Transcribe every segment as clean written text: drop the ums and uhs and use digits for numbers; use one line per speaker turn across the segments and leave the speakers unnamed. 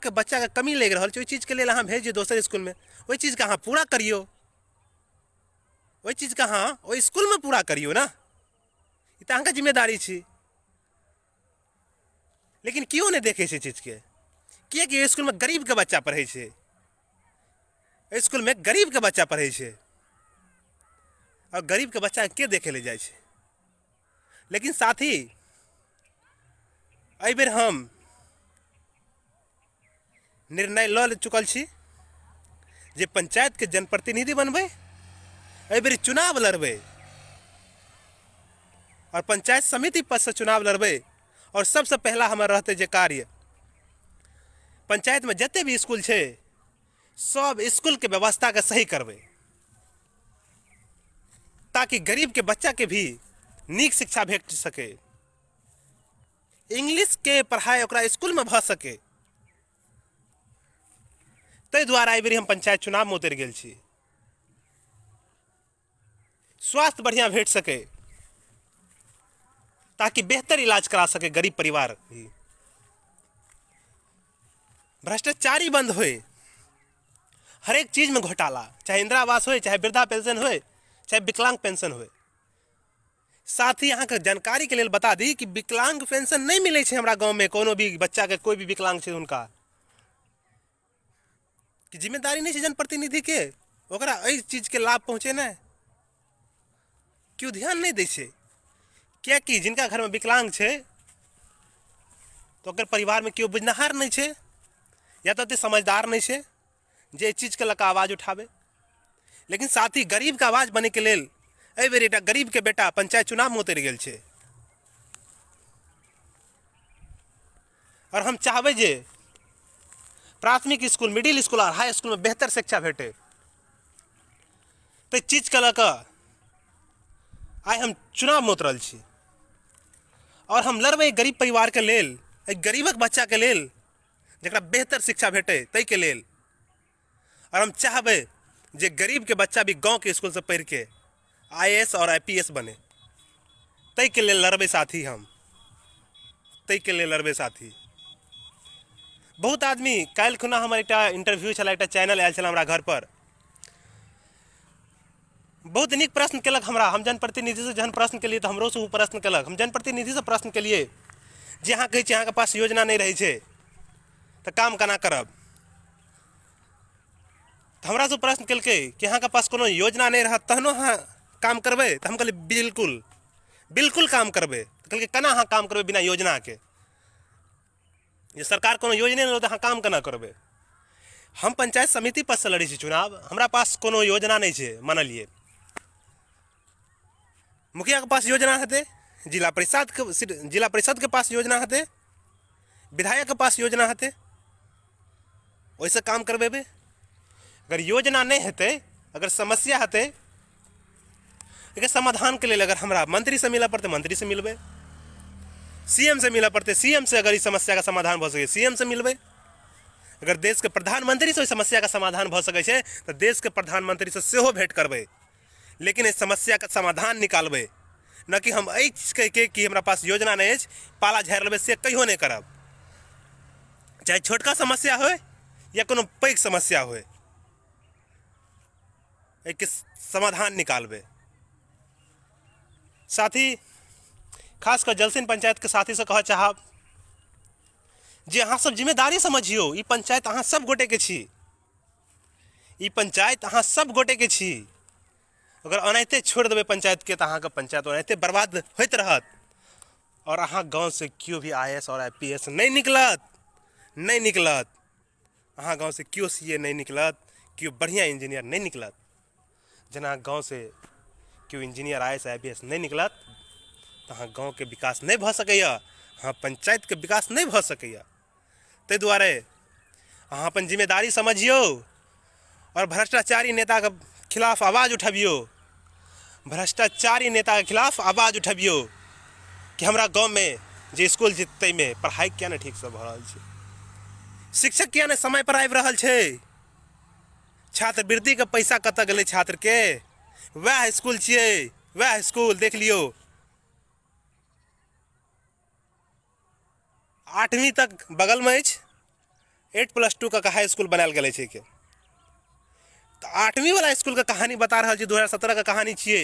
के बच्चाके कमी लागि रहल छै, ओहि चीजके लेल अहाँ भेज दियौ दोसर इसकुलमे, ओहि चीजके अहाँ पूरा करियौ, ओहि चीजके अहाँ ओहि इसकुलमे पूरा करियौ ने, ई तऽ अहाँके जिम्मेदारी छी। लेकिन केओ नहि देखै छै चीजके, किएकि ओहि इसकुलमे गरीबके बच्चा पढ़ै छै, एहि इसकुलमे गरीबके बच्चा पढ़ै छै, आओर गरीबके बच्चाके के देखै लए जाइ छै। लेकिन साथी एहिबेर हम निर्णय लऽ चुकल छी जे पंचायतके जनप्रतिनिधि बनबै, एहिबेर चुनाव लड़बै आओर पंचायत समिति पदसँ चुनाव लड़बै। आओर सबसँ पहला हमर रहतै जे कार्य, पंचायतमे जते भी इसकुल छै सब इसकुलके व्यवस्थाके सही करबै, ताकि गरीबके बच्चाके भी नीक शिक्षा भेट सकै, इंग्लिशके पढ़ाइ ओकरा इसकुलमे भऽ सकै। ताहि दुआरे एहि बेर हम पंचायत चुनावमे उतरि गेल छी। स्वास्थ्य बढ़िआँ भेट सकै, ताकि बेहतर इलाज करा सकै गरीब परिवार भी। भ्रष्टाचारी बंद होए, हरेक चीजमे घोटाला, चाहे इंदिरा आवास होए, चाहे वृद्धा पेंशन होए, चाहे विकलांग पेंशन होए। साथ ही अहाँके जानकारीके लेल बता दी कि विकलांग पेंशन नहि मिलै छै हमरा गाँवमे कोनो भी बच्चाके, कोइ भी विकलांग छै हुनका कि जिम्मेदारी नहि छै जनप्रतिनिधिके ओकरा एहि चीजके लाभ पहुँचेनाइ, केओ ध्यान नहि दै छै। किएकि जिनका घरमे विकलांग छै तऽ ओकर परिवारमे केओ बुझनिहार नहि छै, या तऽ ओतेक समझदार नहि छै जे एहि चीजके लऽ कऽ आवाज उठाबै। लेकिन साथ ही गरीबके आवाज बनैके लेल एहिबेर एकटा गरीबके बेटा पंचायत चुनावमे उतरि गेल छै, आओर हम चाहबै जे प्राथमिक स्कूल, मिडिल स्कूल आओर हाई स्कूलमे बेहतर शिक्षा भेटै। ताहि चीजके लऽ कऽ आइ हम चुनावमे उतरल छी, आओर हम लड़बै गरीब परिवारके लेल, एहि गरीबक बच्चाके लेल जकरा बेहतर शिक्षा भेटै ताहिके लेल। आओर हम चाहबै जे गरीबके बच्चा भी गाँवके स्कूलसँ पढ़िके आई ए एस आओर I P S बने, ताहिके लेल लड़बै साथी, हम ताहिके लेल लड़बै साथी। बहुत आदमी काल्हि खुना हमर एकटा इंटरव्यू छलै, एकटा चैनल आयल छलै हमरा घरपर, बहुत नीक प्रश्न केलक हमरा। हम जनप्रतिनिधिसँ जहन प्रश्न केलियै तऽ हमरोसँ ओ प्रश्न केलक। हम जनप्रतिनिधिसँ प्रश्न केलियै जे अहाँ कहै छियै अहाँके पास योजना नहि रहै छै तऽ काम केना करब, तऽ हमरासँ प्रश्न केलकै कि अहाँके पास कोनो योजना नहि रहत तहनो अहाँ काम करबै? तऽ हम कहलियै बिल्कुल बिल्कुल काम करबै। तऽ कहलकै केना अहाँ काम करबै बिना योजनाके? जे सरकार कोनो योजने नहि देत अहाँ काम केना करबै? हम पंचायत समिति पदसँ लड़ै छी चुनाव, हमरा पास कोनो योजना नहि छै। मानलियै मुखियाके पास योजना हेतै, जिला परिषदके जिला परिषदके पास योजना हेतै, विधायकके पास योजना हेतै, ओहिसँ काम करबेबै। अगर योजना नहि हेतै, अगर समस्या हेतै, एकर समाधानके लेल अगर हमरा मन्त्रीसँ मिलऽ पड़तै, मन्त्रीसँ मिलबै, सी एम सँ मिलऽ पड़तै, सी एम सँ अगर ई समस्याके समाधान भऽ सकै सी एम सँ मिलबै, अगर देशके प्रधानमन्त्रीसँ ओहि समस्याके समाधान भऽ सकै छै तऽ देशके प्रधानमन्त्रीसँ सेहो भेँट करबै, लेकिन एहि समस्याके समाधान निकालबै, न कि हम एहि चीज कहिके कि हमरा पास योजना नहि अछि पाला झाड़ि लेबै, से कहियो नहि करब, चाहे छोटका समस्या होइ या कोनो पैघ समस्या होइ, एहिके समाधान निकालबै। साथी खास कऽ जलसिन पंचायतके साथीसँ कहऽ चाहब जे अहाँ सब जिम्मेदारी समझियौ, ई पंचायत अहाँ सब गोटेके छी, ई पंचायत अहाँ सब गोटेके छी। अगर ओनाहिते छोड़ि देबै पंचायतके तऽ अहाँके पंचायत ओनाहिते बर्बाद होइत रहत, आओर अहाँ गाँवसँ केओ भी I S आओर I P S नहि निकलत, नहि निकलत। अहाँ गाँवसँ केओ सी ए नहि निकलत, केओ बढ़िआँ इंजीनियर नहि निकलत। जेना गाँवसँ केओ engineer I S I P S नहि निकलत तऽ अहाँ गाँवके विकास नहि भऽ सकैए, अहाँ पंचायतके विकास नहि भऽ सकैए। ताहि दुआरे अहाँ अपन जिम्मेदारी समझियौ आओर भ्रष्टाचारी नेताके खिलाफ आवाज उठबियौ, भ्रष्टाचारी नेताके खिलाफ आवाज उठबियौ कि हमरा गाँवमे जे इसकुल छै ताहिमे पढ़ाइ किया नहि ठीकसँ भऽ रहल छै, शिक्षक किया नहि समयपर आबि रहल छै, छात्रवृत्तिके पैसा कतऽ गेलै छात्रके। वएह इसकुल छियै, वएह इसकुल देख लियौ, आठवीं तक बगलमे अछि, 8+2 के हाई इसकुल बनायल गेल छै के। तऽ आठवींवला इसकुलके कहानी बता रहल छी, 2017के कहानी छियै।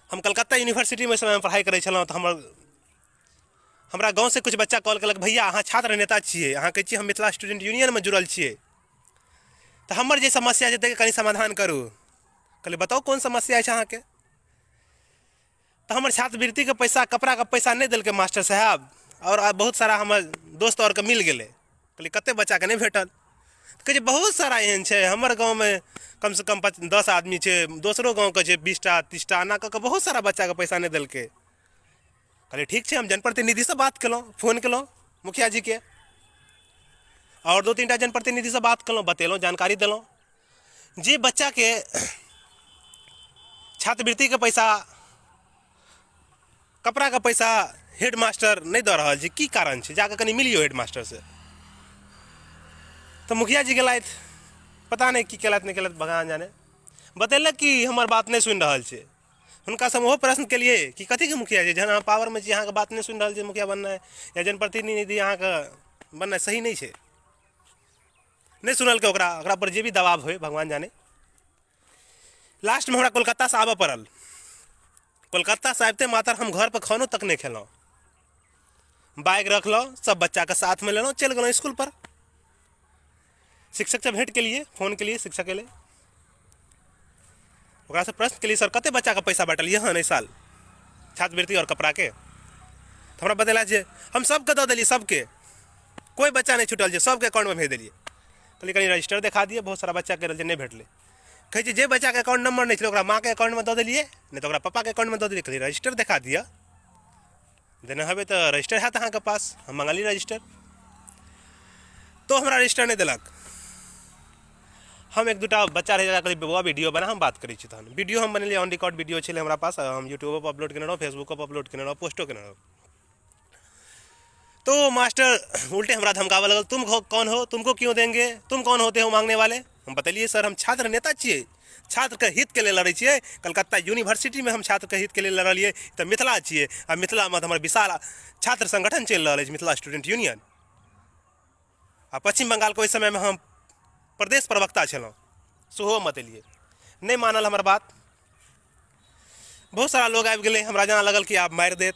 हम कलकत्ता यूनिवर्सिटीमे ओहि समयमे पढ़ाइ करै छलहुँ, तऽ हमरा गाँवसँ किछु बच्चा कॉल केलक, भैया अहाँ छात्र नेता छियै, अहाँ कहै छियै हम मिथिला स्टूडेंट यूनियनमे जुड़ल छियै, तऽ हमर जे समस्या छै ताहिके कनि समाधान करू। कहलियै बताउ कोन समस्या अछि अहाँके। तऽ हमर छात्रवृत्तिके पैसा, कपड़ाके पैसा नहि देलकै मास्टर साहेब, आओर बहुत सारा हमर दोस्त आओरके मिल गेलै। कहलियै कतेक बच्चाके नहि भेटल? कहै छै बहुत सारा एहन छै, हमर गाँवमे कमसँ कम 10 आदमी छै, दोसरो गाँवके छै 20टा 30टा, एना कऽ कऽ बहुत सारा बच्चाके पैसा नहि देलकै। कहलियै ठीक छै, हम जनप्रतिनिधिसँ बात केलहुँ, फोन केलहुँ मुखिया जीके, आओर 2-3 टा जनप्रतिनिधिसँ बात केलहुँ, बतेलहुँ, जानकारी देलहुँ जे बच्चाके छात्रवृत्तिके पैसा, कपड़ाके पैसा हेड मास्टर नहि दऽ रहल छै, की कारण छै, जाकऽ कनि मिलियौ हेड मास्टरसँ। तऽ मुखिया जी गेलथि, पता नहि की केलथि नहि केलथि भगवान जाने। बतेलक कि हमर बात नहि सुनि रहल छै। हुनकासँ हम ओहो प्रश्न केलियै कि कथीके मुखिया जी, जहन अहाँ पावरमे छी, अहाँके बात नहि सुनि रहल छै, मुखिया बननाइ या जनप्रतिनिधि अहाँके बननाइ सही नहि छै। नहि सुनलकै ओकरा, ओकरा पर जे भी दबाव होइ भगवान जाने। लास्टमे हमरा कोलकातासँ आबऽ पड़ल। कोलकातासँ आबिते मात्र हम घरपर खानो तक नहि खेलहुँ, बाइक रखलहुँ, सब बच्चाके साथमे लेलहुँ, चलि गेलहुँ इसकुलपर। शिक्षकसँ भेँट केलियै, फोन केलियै, शिक्षक अयलै, ओकरासँ प्रश्न केलियै, सर कतेक बच्चाके पैसा बाँटलियै हन एहि साल छात्रवृत्ति आओर कपड़ाके? तऽ हमरा बतेला जे हम सबके दऽ देलियै, सबके, कोइ बच्चा नहि छूटल छै, सबके अकाउंटमे भेज देलियै। कहलियै कनि रजिस्टर देखा दिअ, बहुत सारा बच्चाके रहल छै, नहि भेटलै। कहै छै जे बच्चाके अकाउंट नंबर नहि छलै ओकरा माँके अकाउंटमे दऽ देलियै, नहि तऽ ओकरा पप्पाके अकाउंटमे दऽ देलियै। कहलियै रजिस्टर देखा दिअ, देने हेबै तऽ रजिस्टर हैत अहाँके पास, हम मङ्गलियै रजिस्टर, तो हमरा रजिस्टर नहि देलक। हम एक दूटा बच्चा रहै, कहलियै बौआ वीडियो बना, हम बात करै छी। तहन वीडियो हम बनेलियै, ऑन रिकॉर्ड वीडियो छलै हमरा पास, हम यूट्यूबो पर अपलोड केने रहौँ, फेसबुको पर अपलोड केने रहौँ, पोस्टो केने रहौँ। तो मास्टर उल्टे हमरा धमकाबऽ लगल, तुम कौन हो, तुमको क्यों देंगे, तुम कौन होते हो मांगने वाले। हम बतेलियै सर हम छात्र नेता छियै, छात्रके हितके लेल लड़ै छियै, कलकत्ता यूनिवर्सिटीमे हम छात्रके हितके लेल लड़लियै, तऽ मिथिला छियै आ मिथिलामे तऽ हमर विशाल छात्र संगठन चलि रहल अछि, मिथिला स्टूडेंट यूनियन। आ पश्चिम बंगालके ओहि समयमे हम प्रदेश प्रवक्ता छलहुँ, सेहो हम बतेलियै। नहि मानल हमर बात। बहुत सारा लोग आबि गेलै, हमरा जेना लगल कि आब मारि देत,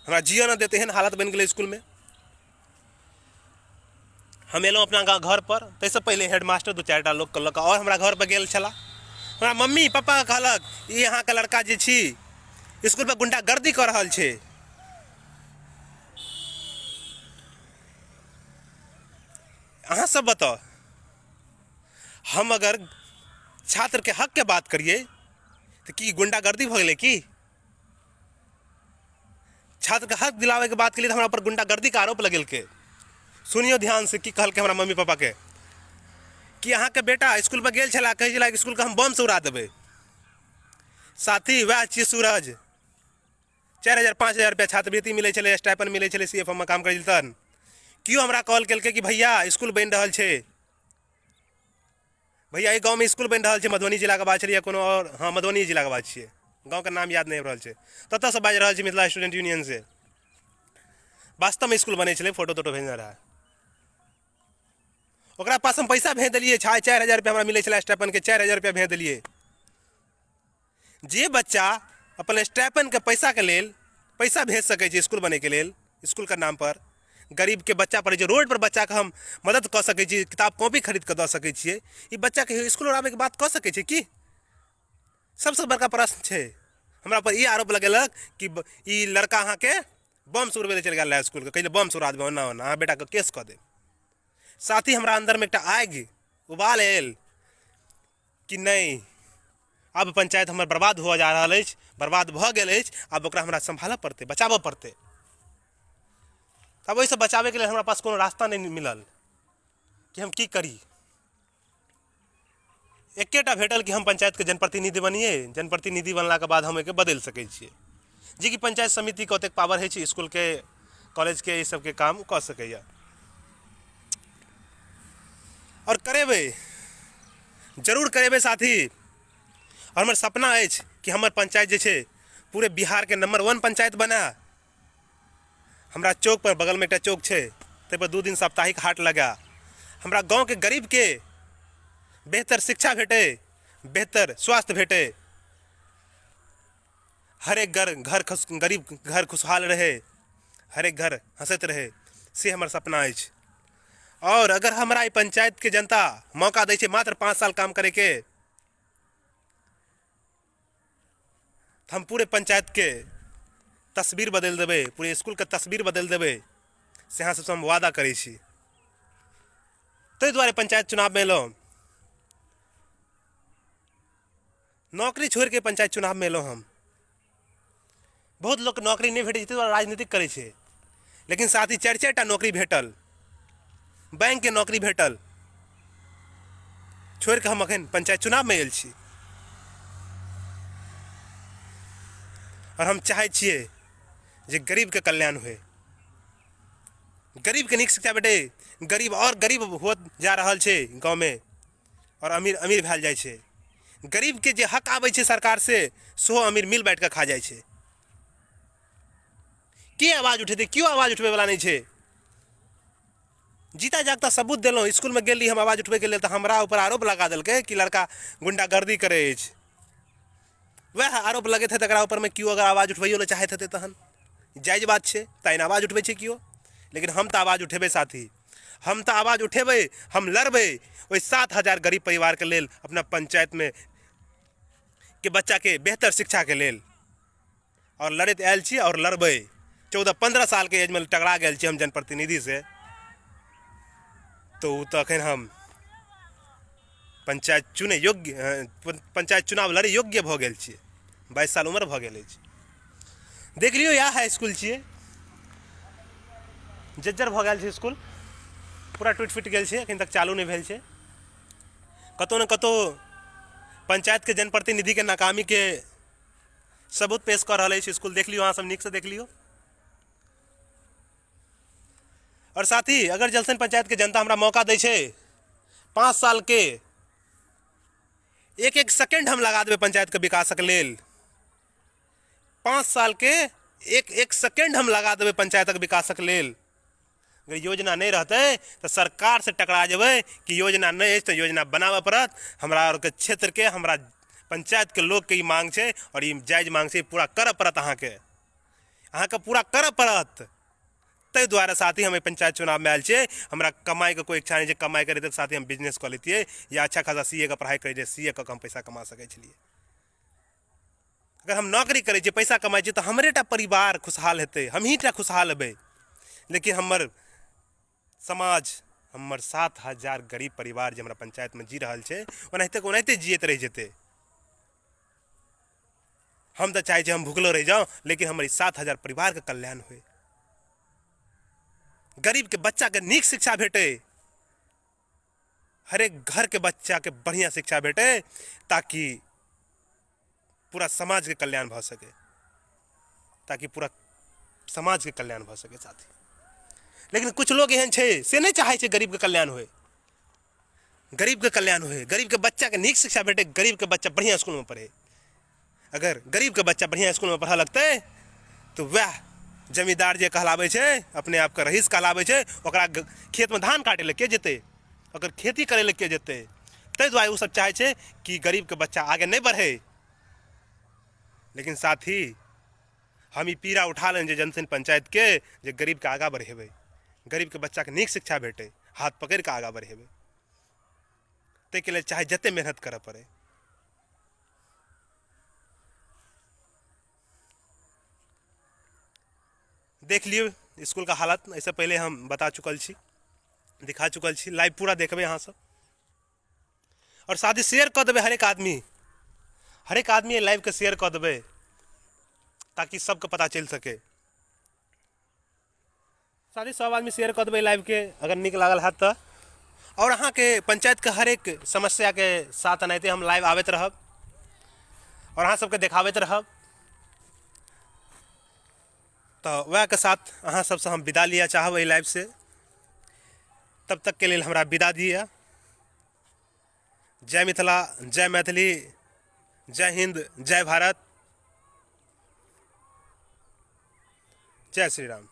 हमरा जियऽ नहि देत, एहन हालत बनि गेलै इसकुलमे। हम एलहुँ अपना घर पर, ताहिसँ पहिले हेड मास्टर 2-4 टा लोकके लऽ कऽ आओर हमरा घर पर गेल छलाह। हमरा मम्मी पापा कहलक ई अहाँके लड़का जे छी इसकुलमे गुंडागर्दी कऽ रहल छै। अहाँ सब बताउ, हम अगर छात्रके हकके बात करियै तऽ की गुंडागर्दी भऽ गेलै? की छात्रके हक दिलाबैके बात केलियै तऽ हमरा पर गुंडागर्दीके आरोप लगेलकै? सुनियौ ध्यान से की कहलकै हमरा मम्मी पापाके, कि अहाँके बेटा इसकुलपर गेल छलै, कहै छलै कि इसकुलके हम बमसँ उड़ा देबै। साथी वएह छियै सूरज, 4000 5000 रुपैआ छात्रवृत्ति मिलै छलै, स्टाइपन मिलै छलै, सी एफ एम मे काम करै छलै। तहन केओ हमरा कॉल केलकै कि भैया इसकुल बनि रहल छै, भैया एहि गाँवमे इसकुल बनि रहल छै, मधुबनी जिलाके बात छलै या कोनो आओर, हँ मधुबनी जिलाके बात छियै, गाँवके नाम याद नहि आबि रहल छै, ततऽसँ बाजि रहल छी मिथिला स्टूडेंट यूनियन से। वास्तवमे इसकुल बनै छलै, फोटो तोटो भेजने रहए। ओकरा पास हम पैसा भेज देलियै, 4000 रुपैआ हमरा मिलै छलै स्टाइपनके, 4000 रुपैआ भेज देलियै। जे बच्चा अपन स्टाइपनके पैसाके लेल पैसा भेज सकै छै इसकुल बनैके लेल, इसकुलके नामपर गरीबके बच्चा पढ़ै छै, रोडपर बच्चाके हम मदद कऽ सकै छी, किताब कॉपी खरीद कऽ दऽ सकै छियै, ई बच्चाके इसकुल आबैके बात कऽ सकै छै की? सबसँ बड़का प्रश्न छै। हमरा पर ई आरोप लगेलक कि ई लड़का अहाँके बम से उड़बै लए चलि गेल रहए इसकुलके, कहै बम से उड़ा देबै, ओना ओना अहाँ बेटाके केस कऽ देब। साथ ही हमरा अन्दरमे एकटा आगि उबाल आयल कि नहि, आब पंचायत हमर बर्बाद हुअ जा रहल अछि, बर्बाद भऽ गेल अछि, आब ओकरा हमरा सम्भालऽ पड़तै, बचाबऽ पड़तै। तब ओहिसँ बचाबैके लेल हमरा पास कोनो रास्ता नहि मिलल कि हम की करी। एकेटा भेटल कि हम पंचायतके जनप्रतिनिधि बनियै, जनप्रतिनिधि बनलाके बाद हम एहिके बदलि सकै छियै, जेकि पंचायत समितिके ओतेक पावर होइ छै, इसकुलके कॉलेजके ई सबके काम कऽ सकैए आओर करेबै, जरूर करेबै साथी। आओर हमर सपना अछि कि हमर पंचायत जे छै पूरे बिहारके नंबर 1 पंचायत बनै। हमरा चौक पर बगलमे एकटा चौक छै, ताहिपर 2 दिन साप्ताहिक हाट लगै, हमरा गाँवके गरीबके बेहतर शिक्षा भेटै, बेहतर स्वास्थ्य भेटै, हरेक घर घर खुश, गरीब घर खुशहाल रहै, हरेक घर हँसैत रहै, से हमर सपना अछि। आओर अगर हमरा एहि पञ्चायतके जनता मौका दै छै मात्र 5 साल काम करैके, तऽ हम पूरे पञ्चायतके तस्वीर बदलि देबै, पूरे इसकुलके तस्वीर बदलि देबै, से अहाँ सबसँ हम वादा करै छी। ताहि दुआरे पञ्चायत चुनावमे एलहुँ, नौकरी छोड़िके पञ्चायत चुनावमे एलहुँ हम। बहुत लोकके नौकरी नहि भेटै छै ताहि दुआरे राजनीतिक करै छै, लेकिन साथ ही 4 4टा नौकरी भेटल, बैंकके नौकरी भेटल, छोड़िके हम अखन पञ्चायत चुनावमे आयल छी। आओर हम चाहै छियै जे गरीबके कल्याण होइ, गरीबके नीक शिक्षा भेटै। गरीब आओर गरीब होत जा रहल छै गाँवमे आओर अमीर अमीर भेल जाइ छै। गरीबके जे हक आबै छै सरकारसँ सेहो अमीर मिल बाँटि कऽ खा जाइ छै। के आवाज उठेतै? केओ आवाज उठबैवला नहि छै। जीता जागता सबूत देलहुँ। इसकुलमे गेली हम आवाज उठबैके लेल तऽ हमरा ऊपर आरोप लगा देलकै कि लड़का गुंडागर्दी करै अछि। वएह आरोप लगैत हेतै तकरा ऊपरमे केओ अगर आवाज उठबैयो लए चाहैत हेतै तहन जायज बात छै, तैँ आवाज उठबै छै केओ। लेकिन हम तऽ आवाज उठेबै साथी, हम तऽ आवाज उठेबै, हम लड़बै ओहि 7000 गरीब परिवारके लेल, अपना पञ्चायतमे के बच्चाके बेहतर शिक्षाके लेल। आओर लड़ैत आयल छी आओर लड़बै। 14-15 सालके एजमे टकरा गेल छी हम जनप्रतिनिधिसँ, तऽ ओ तऽ एखन हम पञ्चायत चुनै योग्य, पञ्चायत चुनाव लड़ै योग्य भऽ गेल छियै। 22 साल उम्र भऽ गेल अछि। देख लियौ, इएह हाई इसकुल छियै, जज्जर भऽ गेल छै इसकुल, पूरा टूटि फूटि गेल छै, एखन तक चालू नहि भेल छै। कतहु ने कतहु पञ्चायतके जनप्रतिनिधिके नाकामीके सबूत पेश कऽ रहल अछि इसकुल। देख लियौ, अहाँ सब नीकसँ देख लियौ। आओर साथ ही अगर जलसन पञ्चायतके जनता हमरा मौका दै छै 5 सालके, एक एक सेकेंड हम लगा देबै पञ्चायतके विकासक लेल। 5 सालके एक एक सेकेंड हम लगा देबै पञ्चायतक विकासक लेल। अगर योजना नहि रहतै तऽ सरकारसँ टकरा जेबै कि योजना नहि अछि तऽ योजना बनाबऽ पड़त। हमरा आरके क्षेत्रके, हमरा पञ्चायतके लोकके ई माँग छै आओर ई जायज माँग छै, ई पूरा करऽ पड़त अहाँके, अहाँके पूरा करऽ पड़त। ताहि दुआरे साथी हम एहि पञ्चायत चुनावमे आयल छियै। हमरा कमाइके कोइ इच्छा नहि छै, कमाइ करैत तऽ साथी हम बिजनेस कऽ लैतियै या अच्छा खासा सी ए के पढ़ाइ करैत सी ए कऽ कऽ हम पैसा कमा सकै छलियै। अगर हम नौकरी करै छियै, पैसा कमाइ छियै, तऽ हमरे टा परिवार खुशहाल हेतै, हमही टा खुशहाल हेबै, लेकिन हमर समाज, हमर 7000 गरीब परिवार जे हमरा पञ्चायतमे जी रहल छै, ओनाहिते के ओनाहिते जियैत रहि जेतै। हम तऽ चाहै छियै हम भुखलो रहि जाउ, लेकिन हमर ई 7000 परिवारके कल्याण होइ, गरीबके बच्चाके नीक शिक्षा भेटै, हरेक घरके बच्चाके बढ़िआँ शिक्षा भेटै, ताकि पूरा समाजके कल्याण भऽ सकै, ताकि पूरा समाजके कल्याण भऽ सकै साथी। लेकिन किछु लोग एहन छै से नहि चाहै छै गरीबके कल्याण होइ, गरीबके कल्याण होइ, गरीबके बच्चाके नीक शिक्षा भेटै, गरीबके बच्चा बढ़िआँ इसकुलमे पढ़ै। अगर गरीबके बच्चा बढ़िआँ इसकुलमे पढ़ऽ लगतै तऽ वएह जमींदार जे कहलाबै छै, अपने आपके रईस कहलाबै छै, ओकरा खेतमे धान काटै लए के जेतै, ओकर खेती करै लए के जेतै? ताहि दुआरे ओसब चाहै छै कि गरीबके बच्चा आगे नहि बढ़ै। लेकिन साथी हम ई पीड़ा उठा लेने छियै जनसेन पञ्चायतके जे गरीबके आगाँ बढ़ेबै, गरीबके बच्चाके नीक शिक्षा भेटै, हाथ पकड़िके आगाँ बढ़ेबै, ताहिके लेल चाहे जतेक मेहनत करऽ पड़ै। देख लियौ इसकुलके हालत, एहिसँ पहिले हम बता चुकल छी, दिखा चुकल छी, लाइव पूरा देखबै अहाँ सब। आओर साथ ही शेयर कऽ देबै, हरेक आदमी, हरेक आदमी एहि लाइवके शेयर कऽ देबै ताकि सबके पता चलि सकै। साथ ही सब आदमी शेयर कऽ देबै लाइवके अगर नीक लागल हैत तऽ। आओर अहाँके पञ्चायतके हरेक समस्याके साथ एनाहिते हम लाइव आबैत रहब आओर अहाँ सबके देखाबैत रहब। तऽ वएहके साथ अहाँ सबसँ हम विदा लिअ चाहब एहि लाइवसँ। तब तकके लेल हमरा विदा दिअ। जय मिथिला, जय मैथिली, जय हिन्द, जय भारत, जय श्री राम।